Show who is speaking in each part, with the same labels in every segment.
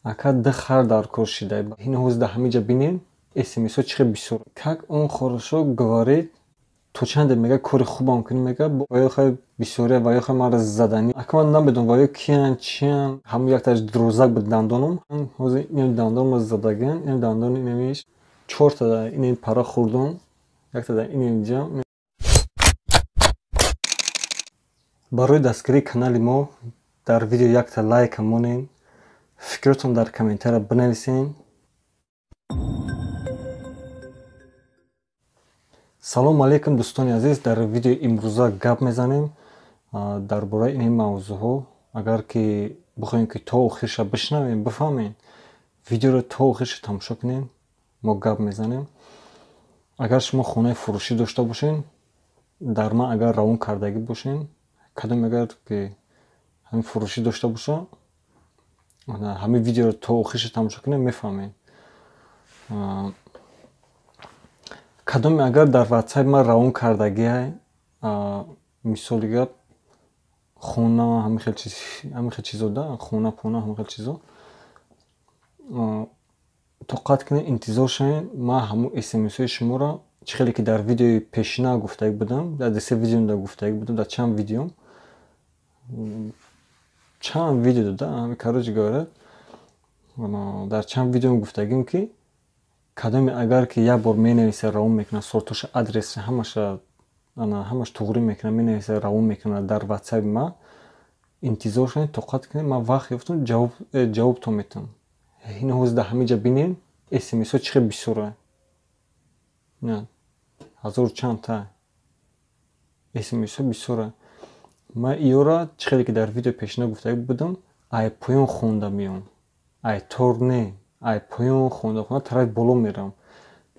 Speaker 1: Ака ду хар дар кор шида. Ин ҳозир дар ҳамин ҷа бинем, смсҳо чӣ хел бисёр. Как он хорошо говорит, то чанде мега кори хубам кунӣ, мега ва ё хай бисёрия, ва ё хай маро заданӣ. Ака ман намедонам ва ё киян, чиян. Ҳамун якташ дурӯзак буд дандонам. Ҳозир инам дандонро задаган, инам дандони инамиш чорта да инам пара хӯрдум, якта да инам ҷа. Барои дастгирии канали мо дар видео якта лайка монед, фикротон дар комментария бинависед. Салом алейкум, дӯстони азиз. Дар видеои имрӯза гап мезанем дар бораи ин мавзӯъҳо. Агар ки бихоҳем, ки то охирша бишнавем, бифаҳмем, видеоро то охирша тамошо кунем, мо гап мезанем. Агар шумо хонаи фурӯшӣ дошта бошед, дар ман агар равон кардагӣ бошед, кадом агар ки ҳамин фурӯшӣ дошта боша, ҳамин видеоро то охирша тамошо кунем, мефаҳмед. Кадоме агар дар ватсапи ман равон кардагиай, мисоли гап, хона, ҳамин хел чиз, ҳамин хел чизо да, хона пона, ҳамин хел чизо, тоқат кунед, интизор шавед. Ман ҳамун смсҳои шуморо, чӣ хеле ки дар видеои пешина гуфтагӣ будам, дар се видео гуфтагӣ будам, дар чанд видео, чанд видео да, ҳамин, короче говоря, дар чанд видеом гуфтагим, ки кадоме агар ки як бор менависа, равон мекунад, сортоша, адреса, ҳамаша, ҳамаш туғрӣ мекунад, менависа, равон мекунад дар ватсапи ман, интизор шавед, тоқат кунед. Ман вақт ёфтам, ҷавобтон метавам. Ин ҳозир дар ҳамин ҷа бинем, смсҳо чӣ хел бисёра, ҳазору чандта смсҳо бисёра. Ман иёра, чӣ хеле ки дар видеои пешина гуфтагӣ будам, ай поён хонда меом, ай тор не, ай поён хонда хонда тарафи боло меравам.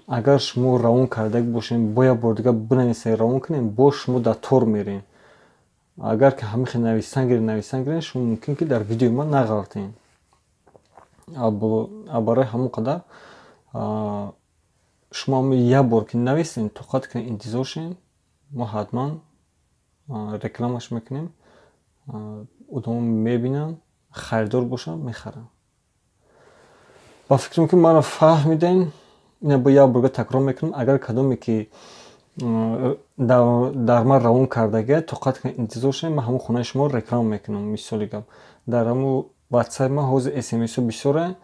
Speaker 1: Агар шумо равон кардагӣ бошед, бо як бор дига бинависед, равон кунем, боз шумо дар тор мерем. Агар ки ҳамин хел нависан гиред, нависан гиред, шумо мумкин ки дар видеои ман нағалтед. Барои ҳамон қадар шумо як бор ки нависед, тоқат кунед, интизор шавед, мо ҳатман рекламаш мекунем, одамо мебинанд, харидор бошанд, мехаранд. Ба фикрам, ки маро фаҳмидем. Ина бо як борга такрор мекунам: агар кадоме ки дар ман равон кардагия, тоқат кунед, интизор шавед, ман ҳамон хонаи шуморо реклама мекунам. Мисоли гап, дар ҳамун ватсапи ман ҳозир смсҳо бисёра.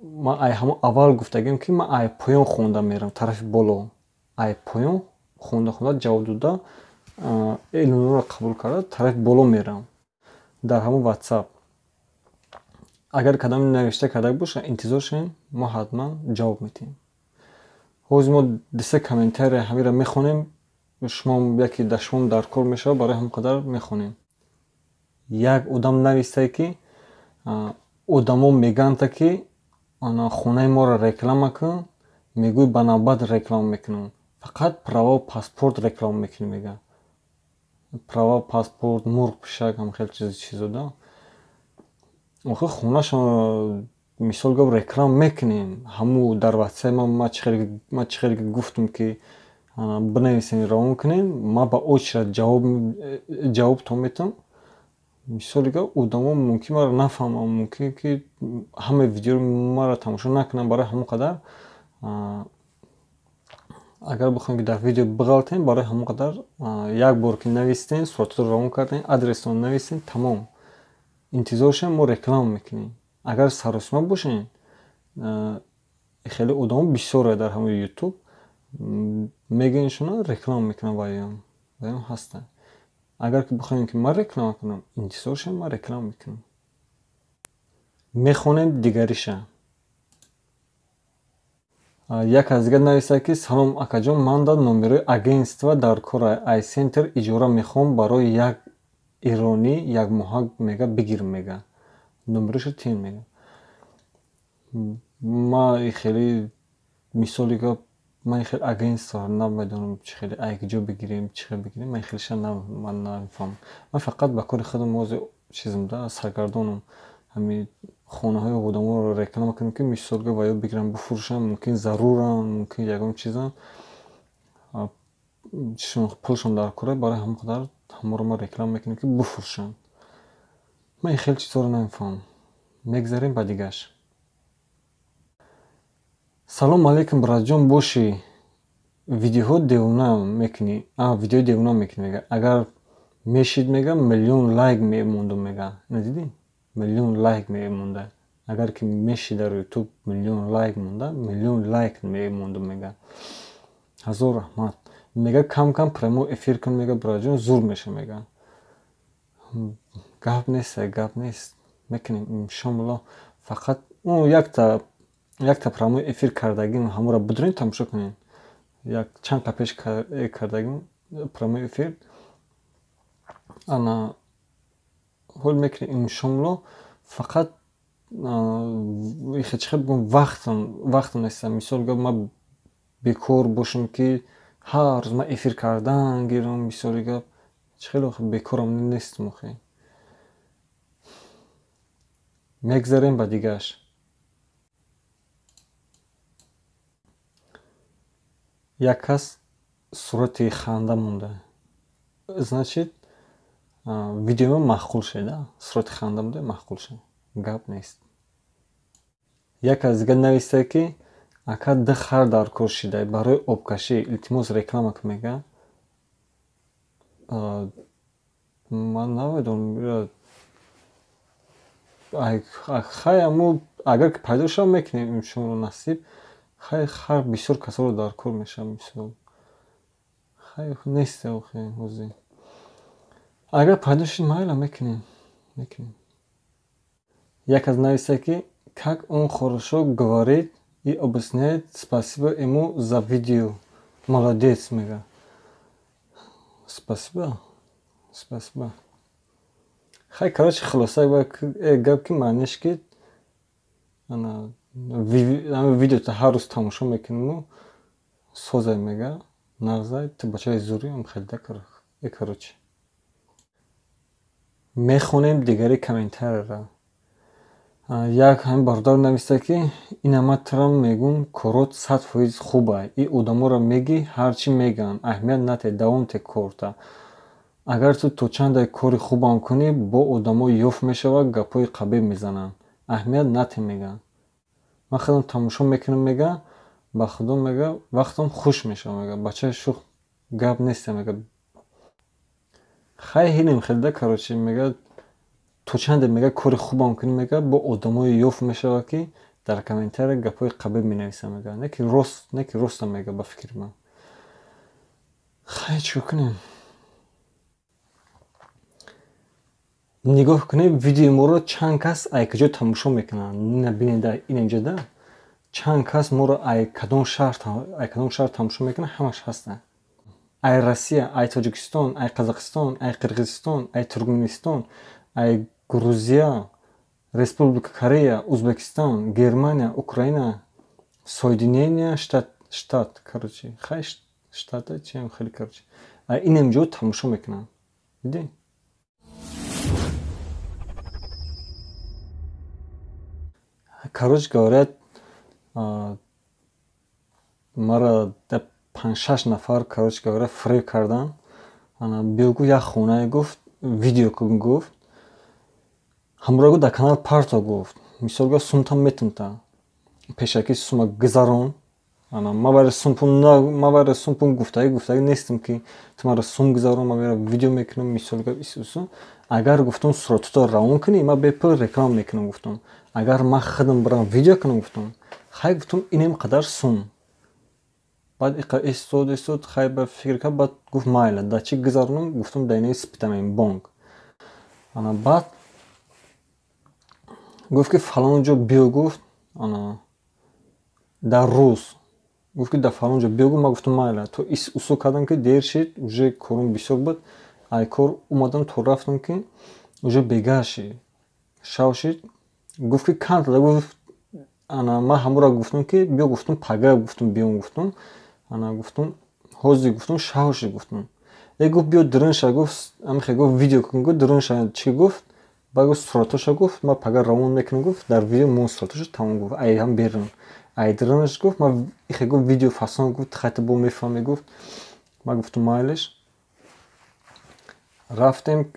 Speaker 1: Ман ай ҳамон аввал гуфтагиам, ки ман ай поён хонда меравам тарафи боло, ай поён хонда хонда, ҷавоб дода, эълонҳоро қабул карда, тарафи боло меравам. Дар ҳамон ватсап агар кадоме навишта карда боша, интизор шавем, мо ҳатман ҷавоб медиҳем. Ҳозир мо дусе комментария ҳаминро мехонем, шумо яке дар шумом дар кор мешавад, барои ҳамон қадар мехонем. Як одам навистае, ки одамо мегӯянд, ки хонаи моро реклама кун, мегӯй ба навбат реклама мекунам, фақат права, паспорт реклама мекунӣ, мега, права, паспорт, мурғ, пишак, ҳам хел чизо да. Охир хонашон, мисол гап, реклама мекунем. Ҳамун дар ватсапи ман, ман чӣ хеле ки гуфтам, ки бинависем, равон кунем, ман ба очередь ҷавобтон метавам. Мисоли гап, одамо мумкин маро нафаҳманд, мумкин ки ҳамаи видеоро маро тамошо накунанд. Барои ҳамон қадар агар бихоҳем, ки дар видео биғалтем, барои ҳамон қадар як бор ки навистем, суратҳоро равон кардем, адрестон навистем, тамом, интизор шавем, мо реклама мекунем. Агар саросима бошем, хеле одамо бисёре дар ҳамаи ютуб мегӯянд, реклама мекунам, ваём ваём ҳастанд. Агар ки бихоҳем, ки ман реклама кунам, интизор шавем, ман реклама мекунам. Мехонем дигариша. Як аз дигар нависад, ки салом, акаҷон, ман дар номерои агентства дар кора, айсентер иҷора мехоҳам барои як иронӣ, якмоҳа, мега, бигир, мега, номероша тин, мега. Ман хеле, мисоли гап, ман хеле агентство намедонам, чӣ хеле, ай куҷо бигирем, чӣ хел бигирем, ман хелеша ман намефаҳмам. Ман фақат ба кори худам ҳозир чизам да саргардонам, ҳамин хонаҳои одаморо реклама кунем, ки мисол гап, ва ё бигирам, бифурӯшам, мумкин зарурам, мумкин ягон чизам, пулшон дар кора, барои ҳамон қадар ҳаморо ман реклама мекунем, ки бифурӯшанд. Ман ин хеле чизҳоро намефаҳмам. Мегзарем ба дигаш. Салом алейкум, братҷон, бошӣ, видеоҳо девона мекунӣ, видеои девона мекунӣ, мега. Агар мешид, мега, миллион лайк мемондум, мега. Надидӣ? Миллион лайк мемонда. Агар ки мешид дар ютуб миллион лайк монда, миллион лайк мемондум, мега. Ҳазор раҳмат. Мега, кам кам прямой эфир кун, мега, братҷон, зур меша, мега. Гап нест, гап нест. Мекунем иншоалло. Фақат якта прямой эфир кардагим, ҳамонро бидурем, тамошо кунем. Як чанд қа пеш кардагим прямой эфир. Ана ҳол мекунем иншоалло. Фақат чӣ бигӯям, вақтам нест. Мисол гап, ман бекор бошам, ки ҳар рӯз ман эфир кардан гирам, мисоли гап, чӣ хеле бекорам нестам охе. Мегзарем ба дигаш. Як кас сурати ханда монда. Значит, видеои ман маъқул шуда, сурати ханда монда, маъқул шуда. Гап нест. Як кас дигар нависта, ки ака, ду хар дар кор шидай барои обкашӣ, илтимос, реклама кун, мега. Ман намедонам, хай, аммо агар ки пайдо шавад, мекунем иншоалло, насиб. Хай, хар бисёр касоро дар кор мешавад, мисол. Хай, нест охе ҳозир. Агар пайдо шуд, майла, мекунем, мекунем. Як кас нависта, ки как он хорошо говорит и объясняет, спасибо ему за видео, молодец, мега. Спасибо, спасибо. Хай, короче, хулоса гап, ки маъниш ки ана видеото ҳар рӯз тамошо мекунему, созай, мега, нағзай, ту бачаи зуриам хелда. Короче, мехонем дигари комментарияра. Як ҳамин бародар нависта, ки ина ман трам мегум, корот 100% хубай, и одаморо мегӣ, ҳар чӣ мегӯянд, аҳамият нате, давом те корта. Агар ту то чанде кори хубам кунӣ, бо одамо ёфт мешавад, гапҳои қабеҳ мезананд, аҳамият нате, мегӯянд. Ман худам тамошо мекунам, мега, ба худо, мега, вақтам хуш мешавам, мега, бачаи шух, гап неста, мега. Хай, ҳинем хелда, короче, мега, то чанде, мега, кори хубам кунӣ, мега, бо одамое ёфт мешавад, ки дар комментария гапҳои қабеҳ менависанд, мега. Не ки рост, не ки ростам, мега, ба фикри ман. Хай, чӣ кунем? Нигоҳ кунем видеои моро, чанд кас ай куҷо тамошо мекунанд. Ина бинед, ин инҷода чанд кас моро ай кадом шаҳр тамошо мекунанд, ҳамаш ҳастанд. Ай Россия, ай Тоҷикистон, ай Қазоқистон, ай Қирғизистон, ай Туркманистон, ай Грузия, Республика Корея, Узбекистон, Германия, Украина, Соединения Штат, короче, хай, штата чиам, хеле, короче, ай инам ҷо тамошо мекунанд. Дидӣ? Короче говоря, мара панҷ-шаш нафар, короче говоря, фиреб карданд. Биё, гуфт, як хонае, гуфт, видео кун, гуфт, ҳамроҳ, гуфт, дар канал парто, гуфт, мисол гуфт, сумтам метумта, пешакӣ сума гузарон. Ман вайра сумпун гуфтагӣ нестам, ки ту маро сум гузарон, ман вайра видео мекунам, мисол гуфт, исусу. Агар, гуфтам, суратото равон кунӣ, ман бепул реклама мекунам, гуфтам. Агар ман худам бирам видео кунам, гуфтам, хай, гуфтам, инем қадар сум. Баъд истод, истод, хай, ба фикр кард, баъд гуфт, майла, дар чӣ гузаронам? Гуфтам, дар инаи Спитамен бонк. Ана баъд гуфт, ки фалон ҷо биё, гуфт, ана дар рӯз, гуфт, ки дар фалон ҷо биё, гуфт. Ман гуфтам, майла. То усул кардам, ки дер шид, уже корум бисёр буд, ай кор омадам, то рафтам, ки уже бегаҳ шид, шав шид. Гуфт, ки кантада, гуфт. Ана ман ҳамонро гуфтам, ки биё, гуфтам, пага, гуфтам, биём, гуфтам, ана гуфтам, ҳозир, гуфтам, шав шид, гуфтам. Э, гуфт, биё дурунша, гуфт, амихе, гуфт, видео кун, гуфт, дурунша чӣ, гуфт. Баъд гуфт, суратоша, гуфт, ман пага равон мекунам, гуфт, дар видео мон суратоша, тамом, гуфт, ай ҳам берун, ай дурунаш, гуфт, ман ихе, гуфт, видео фасон, гуфт, хайта бо мефаҳмӣ, гуфт. Ман гуфтам, майлиш. Рафтем.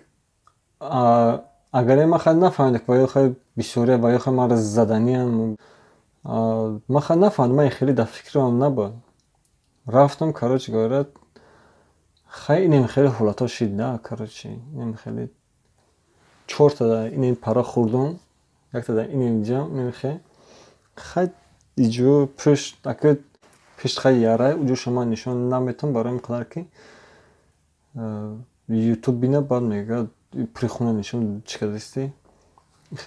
Speaker 1: Агар ман хай нафаҳмидам, ва ё хай бисёре, ва ё хай маро заданиям, ман хай нафаҳмидам, ман хеле дар фикрам набуд. Рафтам, короче говоря, хай, инем хеле ҳолатҳо шид да. Короче, инем хеле чорта инем пара хӯрдум, якта да инем ҷам, инем хай иҷо пушт, ака пишт хай ярай, уҷоша ман нишон наметам, барои ин қадар ки Ютуб бина, баъд мегӯяд, прихуна нишон чӣ кардасти.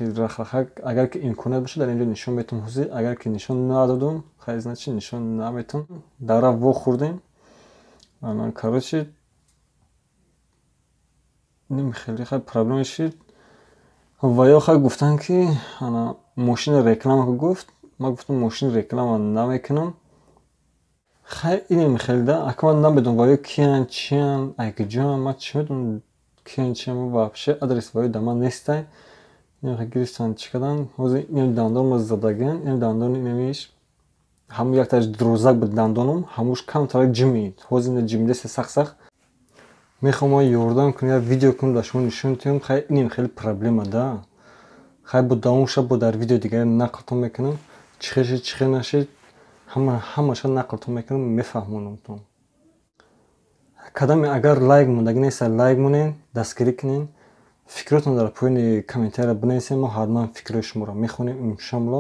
Speaker 1: Рахрахак, агар ки имконият бошад, дар инҷо нишон метам ҳозир, агар ки нишон надодум, хай, значит, нишон наметам. Дара вохӯрдем, короче, ним хеле хай проблема шид. Ва ё хай гуфтанд, ки ана мошина реклама гуфт. Ман гуфтам, мошини реклама намекунам. Хай, инем хеле да, ака, ман намедонам, ва ё киян, чиян, ай куҷоян, ман чӣ медонам киян, чиян, вообще адрес ва ё да ман нестай. Инем хай гирифтан, чӣ карданд. Ҳозир инем дандонро задагиан, инем дандони инамиш, ҳамун якташ дурӯзак буд дандонам, ҳамуш камтарак ҷимид, ҳозир ина ҷимидасе сахт сахт. Мехоҳам ман ёрдам кунам, як видео кунам, дар шумо нишон диҳам. Хай, инем хеле проблема да. Хай, бо давом шаб бо дар видеои дигаре нақлтон мекунам, чӣ хел шид, чӣ хел нашид, ҳамаша нақлтон мекунам, мефаҳмонамтон. Кадаме агар лайк мондагӣ неста, лайк монед, дастгирӣ кунед, фикротон дар поёни комментария бинависед, мо ҳатман фикрҳои шуморо мехонем, иншоалло.